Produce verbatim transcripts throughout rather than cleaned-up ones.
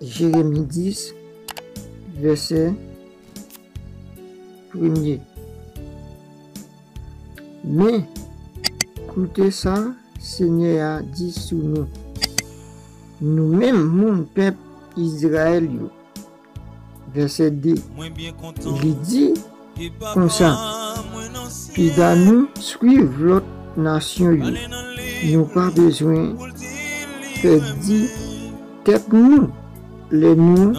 Jeremi dis, vèsè premye. Men, koute sa Senyè a di sou nou, nou menm moun pèp Izrayèl yo. Vèsè de, li di konsa, pida nou swiv lòt nasyon yo, nou pa bezwen pèdi tèt nou lè nou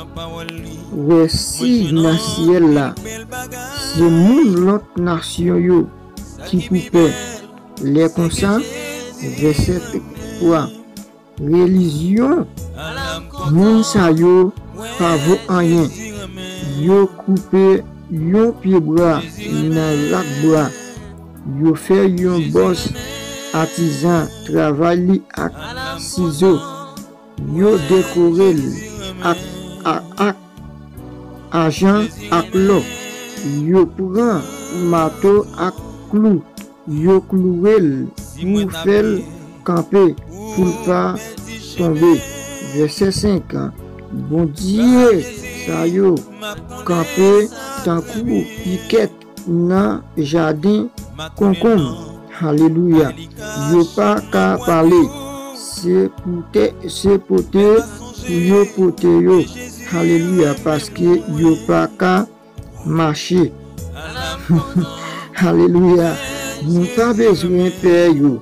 wè siy nan syèl la. Se moun lòt nasyon yo ki pou pè. Lè konsa, vèsè twa, relijyon moun sa yo pa vo anyen. Yo koupe yon pye bwa nan rak bwa. Yo fè yon bòs atizan travay li ak sizo. Yo dekore l ak, ak, ak ajan ak lò. Yo pran mato ak klou. Yo klouwe l pou fè l kanpe pou l pa tonbe. Vèsè senk, bondye sa yo kanpe tankou pikèt nan jaden konkonm. Alelouya. Yo pa ka pale. Se pote, se pote pou yo pote yo. Alelouya. Paske yo pa ka mache. Alelouya. Nou pa bezwen pè yo.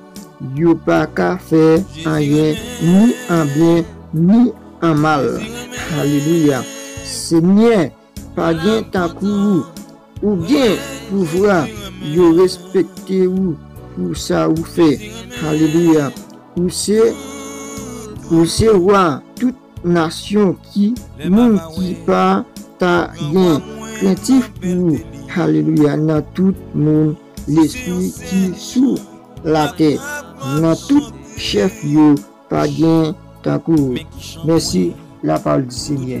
Yo pa ka fè anyen, ni an byen, ni an mal. Alelouya. Senyè, pa gen tankou ou. Ou gen pouvwa, yo respekte ou pou sa ou fè. Alelouya. Ou se, ou se wa tout nasyon ki, moun ki pa ta gen krentif pou ou. Alelouya. Nan tout moun, lespri ki sou latè, nan tout chèf yo, pa gen tankou ou. Mèsi, lapawòl di Senyè.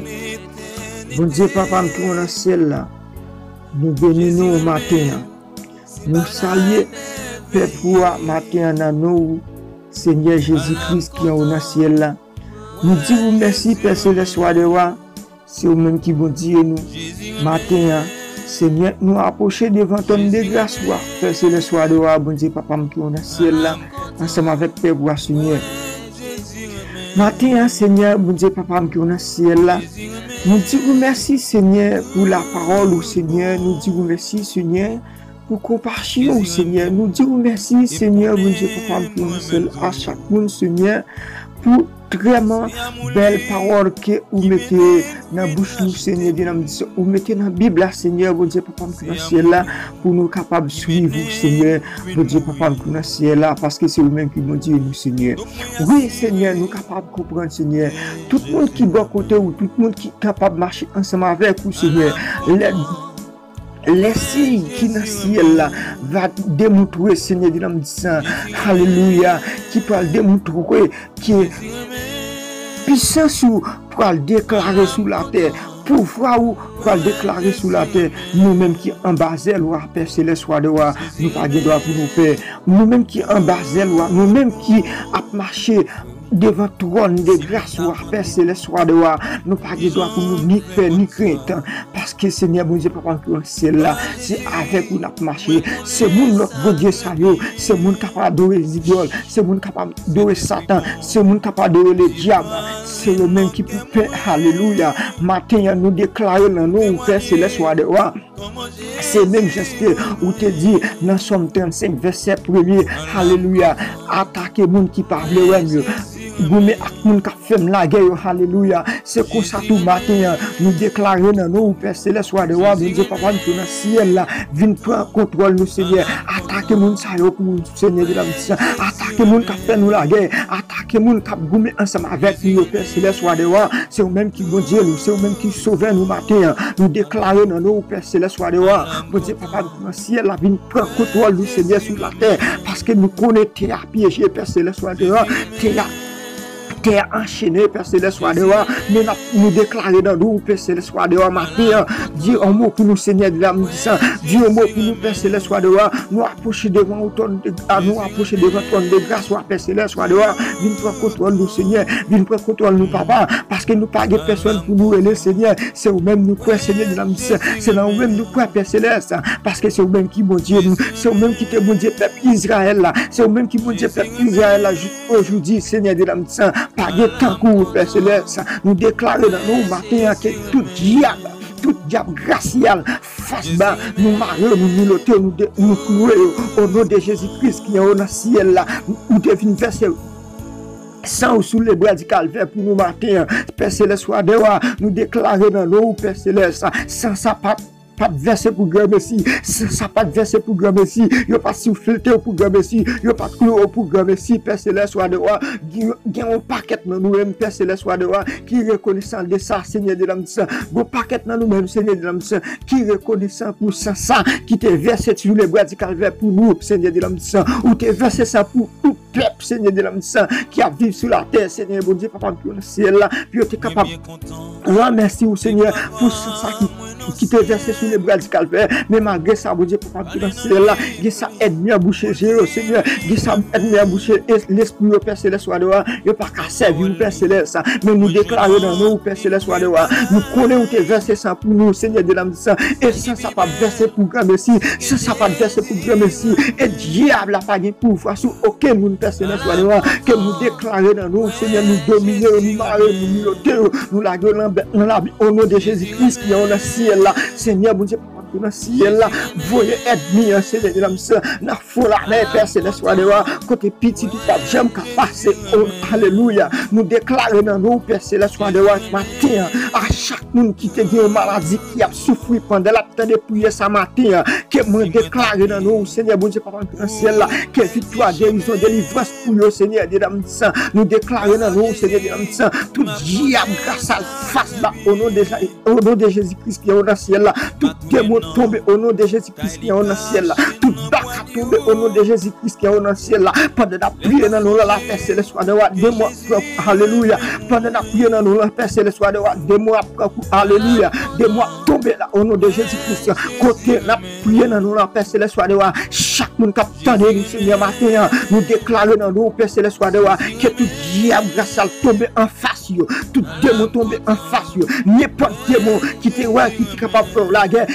Bondye Papa m ki nan syèl la, nou beni nou maten an. Nou salye pèp ou a maten an nan non ou, Senyè Jezi Kris ki anwo nan syèl la. Nou di ou mèsi, Pè Selès, Wa dè wa. Se ou menm ki Bondye nou. Maten an, Senyè, nou apwoche devan twòn de gras ou a, Pè Selès, Wa dè wa, Bondye Papa m ki nan syèl la, ansanm avèk pèp ou a, Senyè. Maten an, Senyè, Bondye Papa m ki nan syèl la, nou di ou mèsi, Senyè, pou lapawòl ou, Senyè. Nou di ou mèsi, Senyè, pou konpasyon ou, Senyè. Nou di ou mèsi, Senyè, Bondye Papa m ki nan syèl, a chak moun, Senyè, pou trèman bèl pawòl ke ou mete nan bouch nou, Senyè, de nan, ou mete nan Bib la, Senyè, Bondye Papa m ki nan syèl la, pou nou kapab swiv ou, Senyè, Bondye Papa m ki nan syèl la, paske se ou menm ki Bondye nou, Senyè. Wi, Senyè, nou kapab konprann, Senyè, tout moun ki bò kote ou, tout moun ki kapab mache ansanm avèk ou, Senyè, lè lè siy ki nan syèl la va demontre, Senyè, de nan di san, alelouya, ki pral demontre ke pisans ou pral deklare sou latè, pouvwa ou pral deklare sou latè. Nou menm ki anba zèl ou a, Pè Selès, Wa dè wa, nou pa gen dwa pou nou pè. Nou menm ki anba zèl ou a, nou menm ki ap mache devan twòn de gras ou a, Pè Selès, Wa dè wa, nou pa gen dwa pou nou ni pè ni krent, paske Senyè Bondye Papa m ki nan syèl la, se avèk ou n ap mache. Se moun lòt bondye sa yo, se moun k ap adore zidòl, se moun k ap adore Satan, se moun k ap adore ledyab, se yo menm ki pou pè. Alelouya. Maten an, nou deklare nan non ou, Pè Selès, Wa dè wa. Se menm jan ke ou te di nan Sòm trannsenk, vèsè premye, alelouya, atake moun ki pa vle wè m yo, goumen ak moun k ap fè m lagè yo, alelouya. Se konsa tou maten an, nou deklare nan non ou, Pè Selès, Wa dè wa, Bondye Papa m ki nan syèl la, vin pran kontwòl nou, Senyè. Atake moun sa yo pou nou, Senyè de la Pwisans. Atake moun k ap fè nou lagè, atake moun k ap goumen ansanm avèk nou yo, Pè Selès, Wa dè wa. Se ou menm ki Bondye nou, se ou menm ki Sovè nou maten an. Nou deklare nan non ou, Pè Selès, Wa dè wa, Bondye Papa m ki nan syèl la, vin pran kontwòl nou, Senyè, sou latè, paske nou konnen tè a pyeje, Pè Selès, Wa dè wa, tè a tè anchene, Pè Selès, Wadè a, men n ap, nou deklare nan non ou, Pè Selès, Wadè a, maten an. Di yon mo pou nou, Senyè de la Puissance. Di yon mo pou nou, Pè Selès, Wadè a. Nou apwoche devan ou twòn de, a, nou apwoche devan twòn de gras ou a, Pè Selès, Wadè a. Vin pran kontwòl nou, Senyè. Vin pran kontwòl nou, Papa. Paske nou pa gen pèsòn pou nou rele, Senyè. Se ou menm nou kwè, Senyè de la Puissance. Se nan ou menm nou kwè, Pè Selès. Paske se ou menm ki Bondye nou. Se ou menm ki te Bondye pèp Izrayèl la. Se ou menm ki Bondye pèp Izrayèl la. Jis ojoudi, Senyè de la Puissance. Pa gen tankou ou, Pè Selès. Nou deklare nan non ou maten an ke tout dyab, tout dyab rasyal, fas ba, nou mare yo, nou milote yo, nou, de, nou klouwe yo. O non de Jezi Kris ki anwo nan syèl la, ou te vin vèse san ou sou lebra di Kalvè pou nou maten an. Pè Selès, Wadè a, nou deklare nan non ou, Pè Selès, san sa pa t, pa t vèse pou granmesi. San sa pa t vèse pou granmesi. Yo pa t souflete w pou granmesi. Yo pa t klouwe w pou granmesi. Pè Selès, Wadè a, gen, gen yon pakèt nan nou menm, Pè Selès, Wadè a, ki rekonesan de sa, Senyè de la Puissance. Gon pakèt nan nou menm, Senyè de la Puissance, ki rekonesan pou san sa ki te vèse sou lebra di Kalvè pou nou, Senyè de la Puissance. Ou te vèse sa pou tout pèp, Senyè de la Puissance, ki ap viv sou latè, Senyè Bondye, Papa m ki nan syèl la, pou yo te kapab ranmèsi ou, Senyè, pou san sa ki, ki te vèse sou lebra di Kalvè. Men malgre sa, Bondye, Papa m ki nan syèl la, gen sa ènmi an bouche je yo, Senyè. Gen sa ènmi an bouche es-, lespri yo, Pè Selès, Wadè a, yo pa ka sèvi ou, Pè Selès. Men nou deklare nan non ou, Pè Selès, Wadè a. Nou konnen ou te vèse san pou nou, Senyè de la Puissance. E san sa p ap vèse pou granmesi. San sa p ap vèse pou granmesi. E dyab la pa gen pouvwa sou okenn moun, Pè Selès, Wadè a. Ke nou deklare nan non ou, Senyè, nou domine yo, nou mare yo, nou milote yo, nou lage yo nan, nan labim, o non de Jezi Kris ki anwo nan syèl la. Senyè Bondye, Papa m ki nan syèl la, voye ènmi an, Senyè de la Puissance, nan fon lamè, Pè Selès, Wadè a, kote pitit ou p ap janm ka pase. O, alelouya. Nou deklare nan non ou, Pè Selès, Wadè a, maten an, a chak moun ki te gen yon maladi, ki ap soufri pandan l ap tande priyè sa maten an, ke mwen deklare nan non ou, Senyè Bondye, Papa m ki nan syèl la, ke viktwa, gerizon, delivrans pou yo, Senyè de la Puissance. Nou deklare nan non ou, Senyè de la Puissance, tout dyab rasyal fas ba, o non de, o non de Jezi Kris ki anwo nan syèl la. Tout demon tonbe, o non de Jezi Kris ki anwo nan syèl la. Tout baka tonbe, o non de Jezi Kris ki anwo nan syèl la. Pandan n ap priye nan non la, la Pè Selès, Wadè a, demon ap pran kou, alelouya. Pandan n ap priye nan non la, Pè Selès, Wadè a, demon ap pran kou, alelouya. Demon ap tonbe la, o non de Jezi Kris. Kote n ap priye nan non la, Pè Selès, Wadè a, chak moun k ap tande nou, Senyè, maten an, nou deklare nan non ou, Pè Selès, Wadè a, ke tout dyab rasyal tonbe anfas yo, tout demon tonbe anfas yo, nenpòt demon ki te wè, ki te kapab fè w lagè,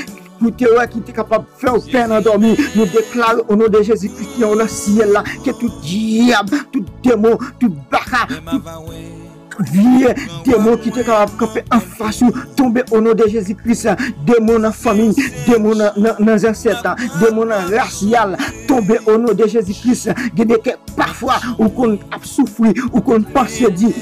ki te wè, ki te kapab fè w pè nan dòmi, nou deklare o non de Jezi Kris ki anwo nan syèl la, ke tout dyab, tout demon, tout baka, tout vye demon ki te kapab kanpe anfas ou, tonbe o non de Jezi Kris. Demon nan fanmi, demon nan, nan, nan zansèt, demon nan rasyal, tonbe o non de Jezi Kris. Gen de kèk pafwa ou konn ap soufri, ou konn panse di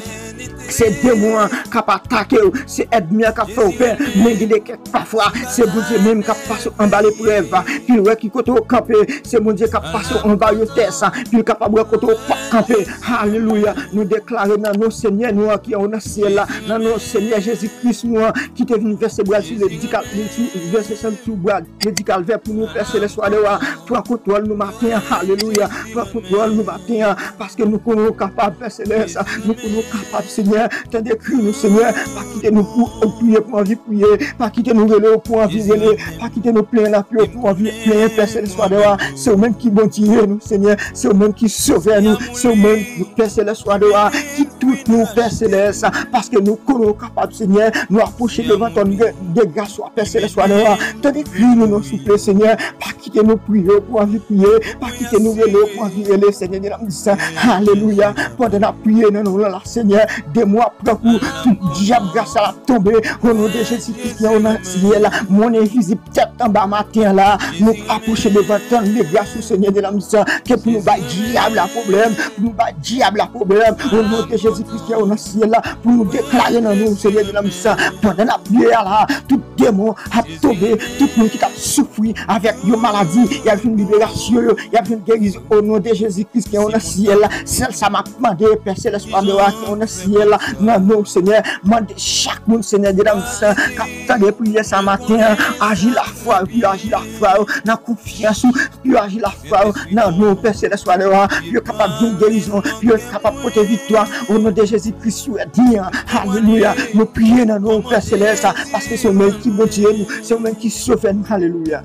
se demon an k ap atake w, se ènmi an k ap fè w pè, men gen de kèk pafwa se Bondye menm k ap pase w anba leprèv, pou l wè ki kote w kanpe, se Bondye k ap pase w anba yon tès, pou l kapab wè kote w p ap kanpe. Alelouya. Nou deklare nan non Senyè nou an ki anwo nan syèl la, nan non Senyè Jezi Kris nou an ki te vin vèse bra l sou ledikal, sou, vèse san l sou bra ledikal vè pou nou, Pè Selès, Wadè a, pran kontwòl nou maten an. Alelouya. Pran kontwòl nou maten an, paske nou konnen w kapab, Pè Selès. Nou konnen w kapab, Senyè. Tande kri nou, Senyè. Pa kite nou pou, priye pou anvi priye. Pa kite nou rele w pou anvi rele. Pa kite nou plenyen lapye w pou anvi plenyen, Pè Selès, Wadè a. Se ou menm ki Bondye nou, Senyè. Se ou menm ki Sovè nou. Se ou menm, Pè Selès, Wadè a, ki tout nou, Pè Selès. Paske nou konnen w kapab, Senyè. Nou apwoche devan twòn de, de gras ou a, Pè Selès, Wadè a. Tande kri nou, non, souple, Senyè. Pa kite nou priye w pou anvi priye. Pa kite nou rele w pou anvi rele, Senyè de la mitan. Alelouya. Pandan n ap priye nan non w la, Senyè, demon ap pran kou, tout dyab gras la ap tonbe. O non de Jezi Kris ki anwo nan syèl la, monn envizib tèt anba maten an la, nou apwoche devan twòn de gras ou, Senyè de la mitan, ke pou nou bay dyab la pwoblèm, pou nou bay dyab la pwoblèm. O non de Jezi Kris ki anwo nan syèl la, pou nou deklare nan non w, Senyè de la mitan, pandan n ap priye a la, tout demon ap tonbe, tout moun ki t ap soufri avèk yon maladi, y ap jwenn liberasyon yo, y ap jwenn gerizon o non de Jezi Kris ki anwo nan syèl la. Sèl sa m ap mande, Pè Selès, Wadè a ki anwo nan syèl la, nan non w, Senyè, mande chak moun, Senyè de la mitan, k ap tande priyè sa maten an, aji la lafwa yo, pou yo aji lafwa yo nan konfyans ou, pou yo aji lafwa yo nan non w, Pè Selès, Wadè a, pou yo kapab jwenn gerizon, pou yo kapab pote viktwa, o non de Jezi Kris, sou ènmi an. Alelouya. Nou priye nan non w, Pè Selès, paske se ou menm ki Bondye nou, se ou menm ki Sovè nou. Alelouya.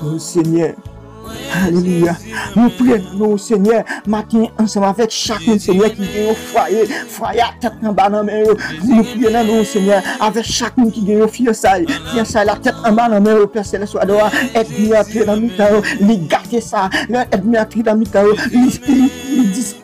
O Senyè. Alelouya. Nou priye nan non w, Senyè, maten an, ansanm avèk chak moun, Senyè, ki gen yon fwaye, fwaye a tèt anba nan men yo. Nou priye nan non w, Senyè, avèk chak moun ki gen yon fiyansay, fiyansay la tèt anba nan men yo, Pè Selès, Wadè a, ènmi an antre nan mitan yo, li gate sa. Lè ènmi an antre nan mitan yo, li, li, li dis-,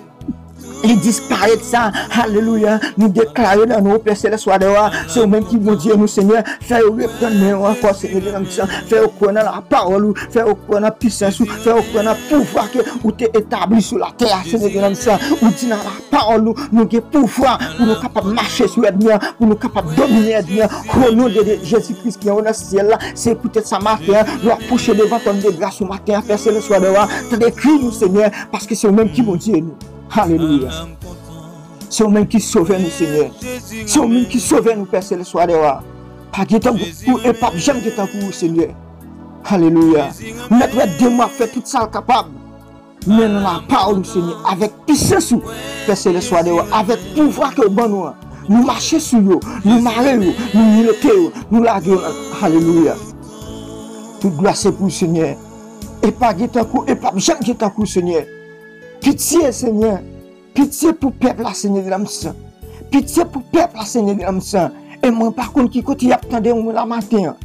li disparèt sa. Alelouya. Nou deklare nan non w, Pè Selès, Wadè a, se ou menm ki Bondye nou, Senyè. Fè yo reprann men yo ankò, Senyè, nan mitan. Fè yo kwè nan lapawòl ou, fè yo kwè nan pisans ou, fè yo kwè nan pouvwa ke ou te etabli sou latè a, Senyè, nan mitan. Ou di nan lapawòl ou, nou gen pouvwa pou nou kapab mache sou ènmi an, pou nou kapab domine ènmi an. O non de, de Jezi Kris ki anwo nan syèl la, se poutèt sa maten an, nou ap pwoche devan twòn de gras ou maten an, Pè Selès, Wadè a, tande kri nou, Senyè, paske se ou menm ki Bondye nou. Alelouya. Se ou menm ki Sovè nou, Senyè. Se ou menm ki Sovè nou, Pè Selès, Wadè a. Pa gen tankou ou e p ap janm gen tankou ou, Senyè. Alelouya. Ou mèt wè de mwa ap fè tout sa l kapab. Men nan lapawòl ou, Senyè, avèk pisans ou, Pè Selès, Wadè a, avèk pouvwa ke ou ban nou an, nou mache sou yo, nou mare yo, nou milote yo, nou lage yo. Alelouya. Tout glwa se pou ou, Senyè. E pa gen tankou, e p ap janm gen tankou, Senyè. Pitye, Senyè. Pitye pou pèp la, Senyè de la mitan. Pitye pou pèp la, Senyè de la mitan. E mwen pa konn ki kote y ap tande mwen la maten an.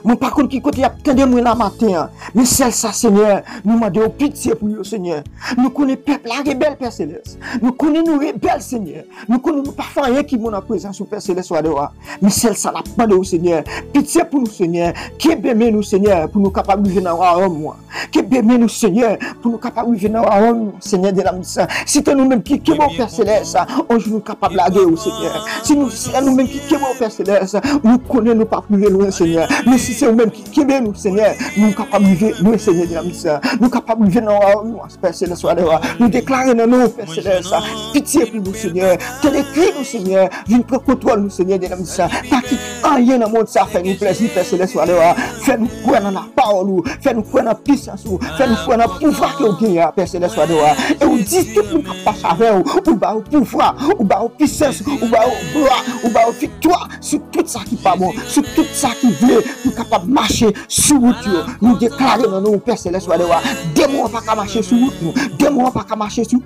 Mwen pa konn ki kote y ap tande mwen la maten an. Men sèl sa, Senyè, nou mande w pitye pou yo, Senyè. Nou konnen pèp la rebèl, Pè Selès. Nou konnen nou rebèl, Senyè. Nou konnen nou pa fè anyen ki bon nan prezans ou, Pè Selès, Wadè a. Men sèl sa n ap mande w, Senyè. Pitye pou nou, Senyè. Kenbe men nou, Senyè, pou nou kapab rive nan wayòm ou an. Kenbe men nou, Senyè, pou nou kapab rive nan wayòm, Senyè de la mitan. Si se nou menm ki kenbe w, Pè Selès, yon jou nou kapab lage w, Senyè. Si nou, si se nou menm ki kenbe w, Pè Selès, nou konnen nou p ap rive lwen, Senyè. Men si se ou menm ki kenbe nou, Senyè, nou kapab rive lwen, Senyè de la mitan. Nou kapab rive nan wayòm ou an, Pè Selès, Wadè a. Nou deklare nan non w, Pè Selès, pitye pou nou, Senyè. Tande kri nou, Senyè. Vin pran kontwòl nou, Senyè de la mitan. Pa kite anyen nan mond sa fè nou plèzi, Pè Selès, Wadè a. Fè nou kwè nan lapawòl ou, fè nou kwè nan pisans ou, fè nou kwè nan pouvwa ke ou genyen an, Pè Selès, Wadè a. E ou di tout moun k ap mache avè w, ou ba yo pouvwa, ou ba yo pisans, ou ba yo glwa, ou ba yo viktwa sou tout sa ki pa bon, sou tout sa ki vle pou kapab mache sou wout yo. Nou deklare nan non w, Pè Selès, Wadè a, demon an pa ka mache sou wout nou, demon an pa ka mache sou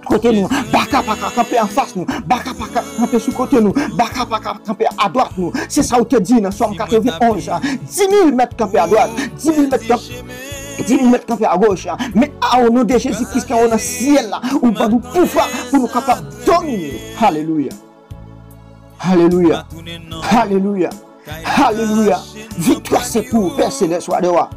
kote nou. Baka pa ka kanpe anfas nou. Baka pa ka kanpe sou kote nou. Baka pa ka kanpe adwat nou. Se sa ou te di nan Sòm katrevenn onz. Dis mil mèt kanpe adwat. Dis mil mèt kanpe, dis mil mèt kanpe agoch. Men a, o non de Jezi Kris ki anwo nan syèl la, ou ban nou pouvwa pou nou kapab domine. Alelouya. Alelouya. Alelouya. Alelouya. Viktwa se pou ou, Pè Selès, Wadè a.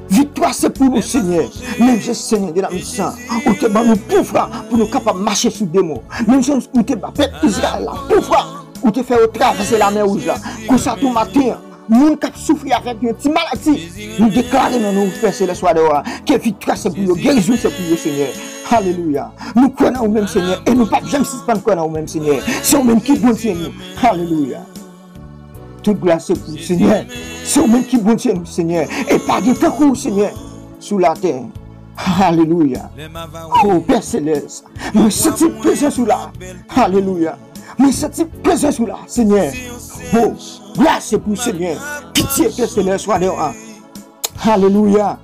Viktwa se pou nou, Senyè. Menm jan, Senyè de la mitan, ou te ban nou pouvwa pou nou kapab mache sou demon. Menm jan ou te ba pèp Izrayèl la pouvwa, ou te fè yo travèse Lamè Wouj la. Konsa tou maten an, moun k ap soufri avèk yon ti maladi, nou deklare nan non w, Pè Selès, Wadè a, ke viktwa se pou yo, gerizon se pou yo, Senyè. Alelouya. Nou kwè nan ou menm, Senyè, e nou p ap janm sispann kwè nan ou menm, Senyè. Se ou menm ki Bondye nou. Alelouya. Tout glwa se pou ou, Senyè. Se ou menm ki Bondye nou, Senyè. E pa gen tankou ou, Senyè, sou latè. Alelouya. O Pè Selès, mwen santi prezans ou la. Alelouya. Mwen santi prezans ou la, Senyè. O, glwa se pou ou, Senyè. Pitye, Pè Selès, Wadè a. Alelouya.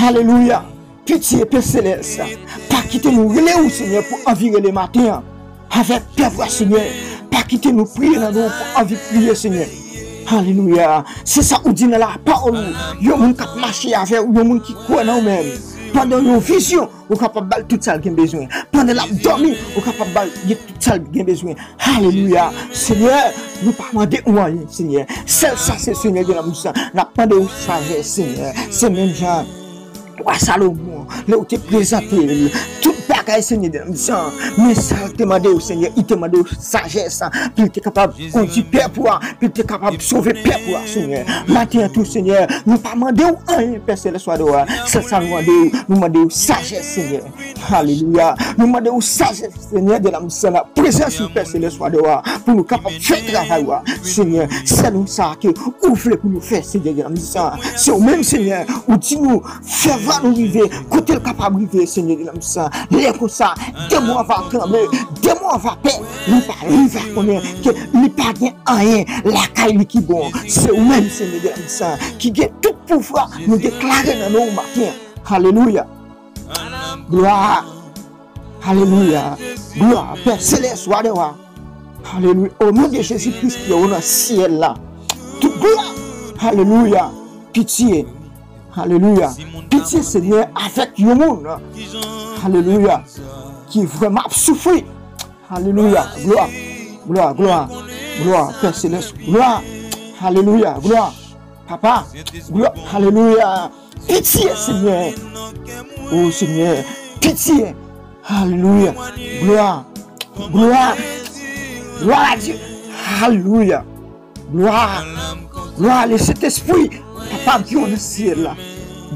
Alelouya. Pitye, Pè Selès. Pa kite nou rele ou, Senyè, pou anvi rele maten an. Avèk pèp ou a, Senyè. Pa kite nou priye nan non w pou anvi priye, Senyè. Alelouya. Se sa ou di nan lapawòl ou. Yon moun k ap mache avè w, yon moun ki kwè nan ou menm. Pandan yon vizyon, ou kapab ba l tout sa l gen bezwen. Pandan l ap dòmi, ou kapab ba l tout sa l gen bezwen. Alelouya. Senyè, nou pa mande ou anyen, Senyè. Sèl sa se Senyè gen nan mitan. N ap mande ou sajès, Senyè. Se menm jan wa Salomon, lè ou te prezante l tout bagay, Senyè, nan mitan. Men sa l te mande ou, Senyè, li te mande ou sajès, pou l te kapab kondui pèp ou a, pou l te kapab sove pèp ou a, Senyè. Maten an tou, Senyè, nou pa mande ou anyen, Pè Selès, Wadè a. Sèl sa nou mande ou, nou mande ou sajès, Senyè. Alelouya. Nou mande w sajès, Senyè, de la misyon la. Prezans ou, Pè Selès, wa dè wa, pou nou kapab fè travay ou a. Senyè, sèl ou sa ke ou vle pou nou fè, Senyè, de la misyon. Se ou menm, Senyè, ou di nou, fè vwa nou rive kote l kapab rive, Senyè, de la misyon. Lè konsa, demon an va tranble, demon an va pè. Li pa, li va konnen ke li pa gen anyen lakay li ki bon. Se ou menm, Senyè, de la misyon, ki gen tout pouvwa. Nou deklare nan non ou maten an. Alelouya. Glwa. Alelouya. Glwa. Pè Selès, wa dè wa. Alelouya. O non de Jezi Kris ki anwo nan syèl la. Tout glwa. Alelouya. Pitye. Alelouya. Pitye, Senyè, avèk yon moun. Alelouya. Ki vrèman ap soufri. Alelouya. Glwa. Glwa, glwa. Glwa. Pè Selès. Glwa. Alelouya. Glwa. Papa. Glwa. Alelouya. Pitye, Senyè. O Senyè. Pitye. Alelouya. Glwa. Glwa. Glwa a Dye. Alelouya. Glwa. Glwa, le Sentespri. Papa m ki anwo nan syèl la.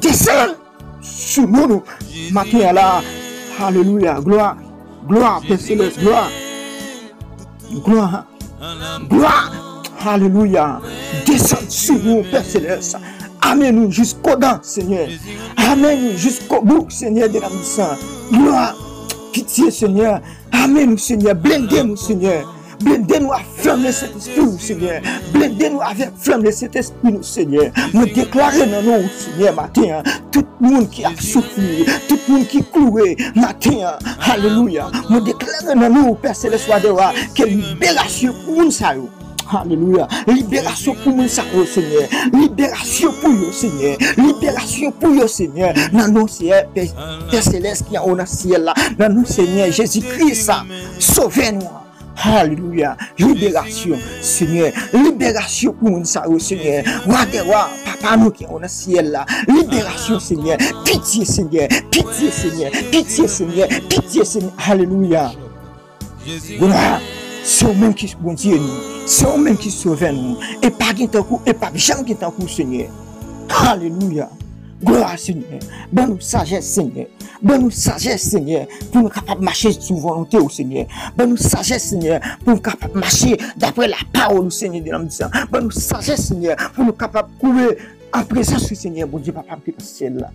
Desann sou nou, nou. Maten an la. Alelouya. Glwa. Glwa, Pè Selès. Glwa. Glwa. Glwa. Alelouya. Desann sou nou, Pè Selès. Ame nou jiskodan, Senyè. Ame nou jiskobou, Senyè de la misan. Glwa. Pitye, Senyè. Ame nou, Senyè. Blende nou, Senyè. Blende nou ak flanm Lesentespri ou, Senyè. Blende nou avèk flanm Lesentespri nou, Senyè. Mwen deklare nan non ou, Senyè, maten an, tout moun ki ap soufri, tout moun ki kloure maten an. Alelouya. Mwen deklare nan non ou, Pè Selès, wa dè wa, ke liberasyon pou moun sa yo. Alelouya. Liberasyon pou moun sa yo, Senyè. Liberasyon pou yo, Senyè. Liberasyon pou yo, Senyè. Nan non Senyè, Pè, Pè Selès ki anwo nan syèl la. Nan non Senyè Jezi Kris, Sovè nou an. Alelouya. Liberasyon, Senyè. Liberasyon pou moun sa yo, Senyè. Wa dè wa, Papa nou ki anwo nan syèl la. Liberasyon, Senyè. Pitye, Senyè. Pitye, Senyè. Pitye, Senyè. Pitye, Senyè. Alelouya. Glwa. Se ou menm ki Bondye nou. Se ou menm ki Sovè nou. E pa gen tankou, e p ap janm gen tankou, Senyè. Alelouya. Glwa, Senyè. Ban nou sajès, Senyè. Ban nou sajès, Senyè, pou nou kapab mache sou volonte ou, Senyè. Ban nou sajès, Senyè, pou nou kapab mache daprè lapawòl ou, Senyè, de la misan. Ban nou sajès, Senyè, pou nou kapab kouri an prezans ou, Senyè, Bondye Papa m ki nan syèl la.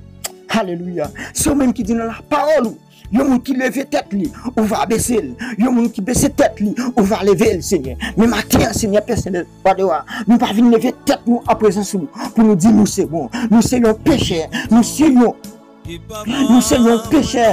Alelouya. Se ou menm ki di nan lapawòl ou, yon moun ki leve tèt li, ou va bese l. Yon moun ki bese tèt li, ou va leve l, Senyè. Men maten an, Senyè, Pè Selès, wa dè wa, nou pa vin leve tèt nou an prezans ou, pou nou di nou se bon. Nou se yon pechè, nou se yon Nou se yon pechè,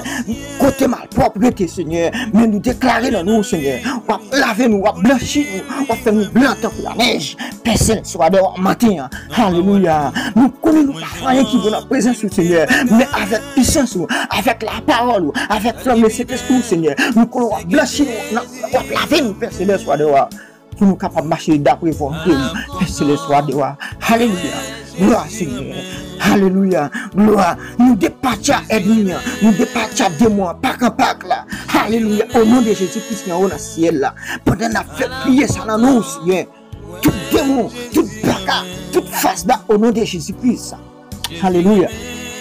kote malpwòp rete, Senyè. Men nou deklare nan non ou, Senyè. W ap lave nou, w ap blanchi nou, w ap fè nou blan tankou lanèj. Pè Selès, wa dè wa, maten an. Alelouya. Nou konnen nou pa fè anyen ki bon nan prezans ou, Senyè. Men avèk pisans ou, avèk lapawòl ou, avèk flanm Lesentespri ou, Senyè. Nou konnen w ap blanchi nou, w ap lave nou, Pè Selès, wa dè wa. Pou nou kapab mache daprè volonte ou, Pè Selès, wa dè wa. Alelouya. Glwa, Senyè. Alelouya. Glwa. Nou depatcha ènmi an. Nou depatcha demon an. Pak an pak la. Alelouya. O non de Jezi Kris ki anwo nan syèl la. Pandan n ap fè priyè sa nan non ou, Senyè. Tout demon, tout baka, tout fasda, o non de Jezi Kris. Alelouya.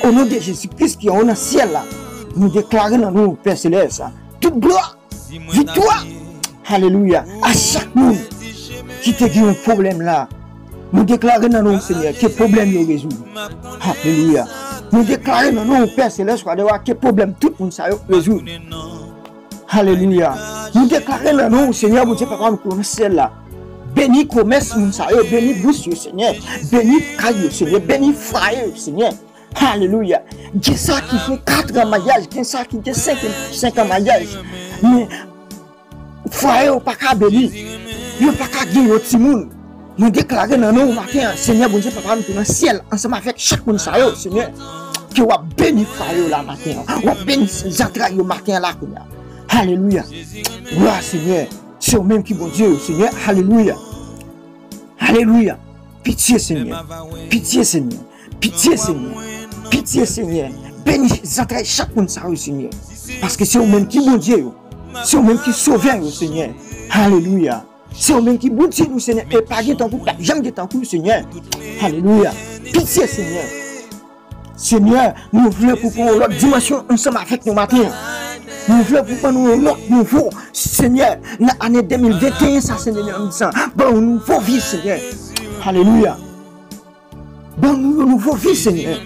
O non de Jezi Kris ki anwo nan syèl la. Nou deklare nan non ou, Pè Selès. Tout glwa. Viktwa. Alelouya. A chak moun ki te gen yon pwoblèm la, nou deklare nan non, Senyè, ke pwoblèm yo rezoud. Alelouya. Nou deklare nan non, Pè Selès, wa dè wa, ke pwoblèm tout moun sa yo rezoud. Alelouya. Nou deklare nan non, Senyè, Bondye Papa m ki nan syèl la. Beni komès moun sa yo, beni bous yo, Senyè. Beni kay yo, Senyè. Beni fwaye yo, Senyè. Alelouya. Gen sa ki gen kat an maryaj, gen sa ki gen senk, senk an maryaj. Men fwaye yo pa ka beni. Yo pa ka gen yon timoun. Mwen deklare nan non ou maten an, Senyè Bondye Papa m ki nan syèl, ansanm avèk chak moun sa yo, Senyè, ke w ap beni fwaye yo la maten an. W ap beni zantray yo maten an la kounye a. Alelouya. Glwa Senyè. Se ou menm ki Bondye yo, Senyè. Alelouya. Alelouya. Pitye, Senyè. Pitye, Senyè. Pitye, Senyè. Pitye, Senyè. Beni zantray chak moun sa yo, Senyè. Paske se ou menm ki Bondye yo. Se ou menm ki Sovè yo, Senyè. Alelouya. Se ou menm ki Bondye nou, Senyè. E pa gen tankou, p ap janm gen tankou, Senyè. Alelouya. Pitye, Senyè. Senyè, nou vle pou pran yon lòt dimansyon ansanm avèk nou maten an. Nou vle pou ban nou yon lòt nouvo, Senyè, nan ane de mil venteyen sa, Senyè, nan mitan. Ban nou nouvo vi, Senyè. Alelouya. Ban nou yon nouvo vi, Senyè.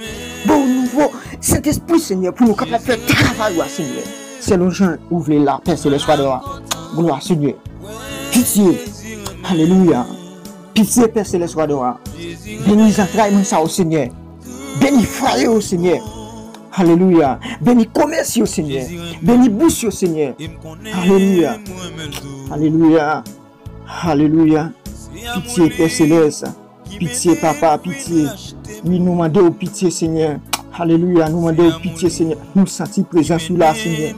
Ban nou nouvo Sentespri, Senyè, pou nou kapab fè travay ou a, Senyè. Selon jan ou vle la, Pè Selès, Wa dè wa. Glwa, Senyè. Pitye. Alelouya. Pitye, Pè Selès, Wa dè wa. Beni zantray moun sa yo, Senyè. Beni fwaye yo, Senyè. Alelouya. Beni komès yo, Senyè. Beni bous yo, Senyè. Alelouya. Alelouya. Alelouya. Pitye, Pè Selès. Pitye, Papa, pitye. Wi, nou mande w pitye, Senyè. Alelouya. Nou mande w pitye, Senyè. Nou santi prezans ou la, Senyè.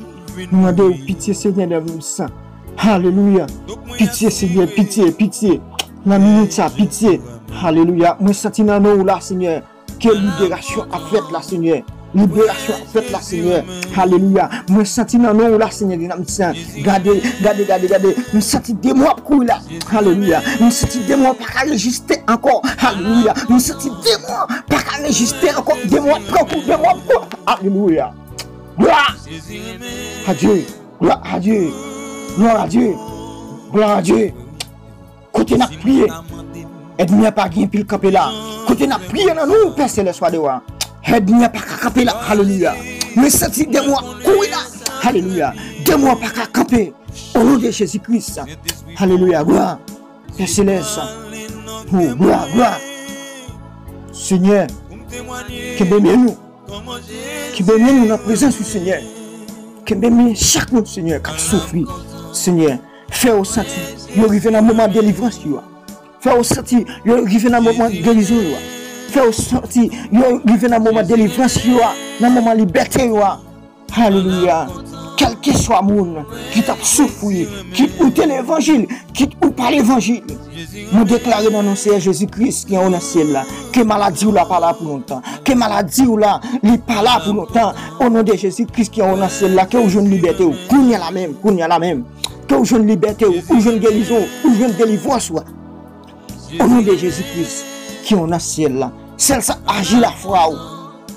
Nou mande w pitye, Senyè, nan nou san. Alelouya. Pitye, Senyè, pitye, pitye. Nan minit sa, pitye. Alelouya. Mwen santi nan non w la, Senyè. Ke liberasyon ap fèt la, Senyè. Liberasyon ap fèt la, Senyè. Alelouya. Mwen santi nan non w la, Senyè, dinamit sa. Gade, gade, gade, gade. Mwen santi demon ap kouri la. Alelouya. Mwen santi demon pa ka reziste ankò. Alelouya. Mwen santi demon pa ka reziste ankò. Demon ap pran kou, demon ap kouri. Alelouya. Glwa a Dye. Glwa a Dye. Glwa a Dye. Glwa a Dye. Kote n ap priye, ènmi an pa gen pou l kanpe la. Kote n ap priye nan non w, Pè Selès, Wa dè wa, ènmi an pa ka kanpe la. Alelouya. Mwen santi demon ap kouri la. Alelouya. Demon an pa ka kanpe. O non de Jezi Kris. Alelouya. Glwa. Pè Selès. O, glwa, glwa. Senyè, kenbe men nou. Kenbe men nou nan prezans ou, Senyè. Kenbe men chak moun, Senyè, k ap soufri, Senyè. Fè yo santi yo rive nan moman delivrans yo a. Fè yo santi yo rive nan moman gerizon yo a. Fè yo santi yo rive nan moman delivrans yo a, nan moman libète yo a. Alelouya. Kèlkeswa moun ki t ap soufri, kit ou te levanjil, kit ou pa levanjil, mwen deklare nan non Seyè Jezi Kris ki anwo nan syèl la, ke maladi w la pa la pou lontan. Ke maladi w la, li pa la pou lontan. O non de Jezi Kris ki anwo nan syèl la, ke w jwenn libète w. Kounye a la menm, kounye a la menm. Ke w jwenn libète w, ou jwenn gerizon, ou jwenn delivrans ou a. O non de Jezi Kris ki anwo nan syèl la. Sèl sa aji lafwa w.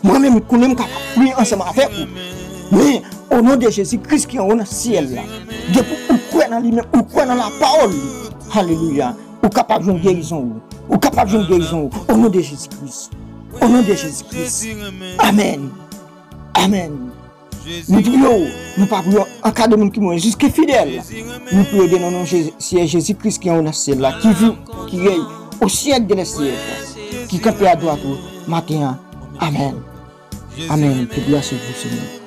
Mwen menm, konnen m kapab priye ansanm avèk ou. Men, o non de Jezi Kris ki anwo nan syèl la. Depi ou kwè nan li menm, ou kwè nan lapawòl li. Alelouya. Ou kapab jwenn gerizon ou. Ou kapab jwenn gerizon ou. O non de Jezi Kris. O non de Jezi Kris. Amèn. Amèn. Nou priye w, nou pa priye w an ka de moun ki mouri, jis ki fidèl. Nou priye w de nan non Jezi, Seyè Jezi Kris ki anwo nan syèl la, ki viv, ki rèy o syèk de lè syèk, ki kanpe adwat ou maten an. Amèn. Amèn. Ke glwa se pou Senyè.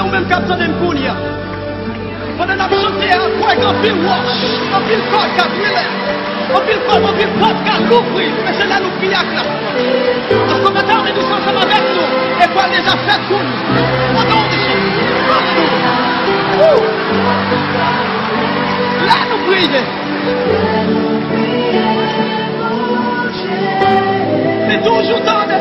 Ou menm k ap tande m kounye a, pandan n ap chante a, kwè gen anpil wòch, anpil kòd k ap brile, anpil pòt, anpil pòt k ap louvri, men se lè nou fini ak la. Paske w mete yon benediksyon ansanm avèk nou, e pral deja fèt pou nou. Nan non de Jezi. Wou! Lè nou priye, li toujou tande.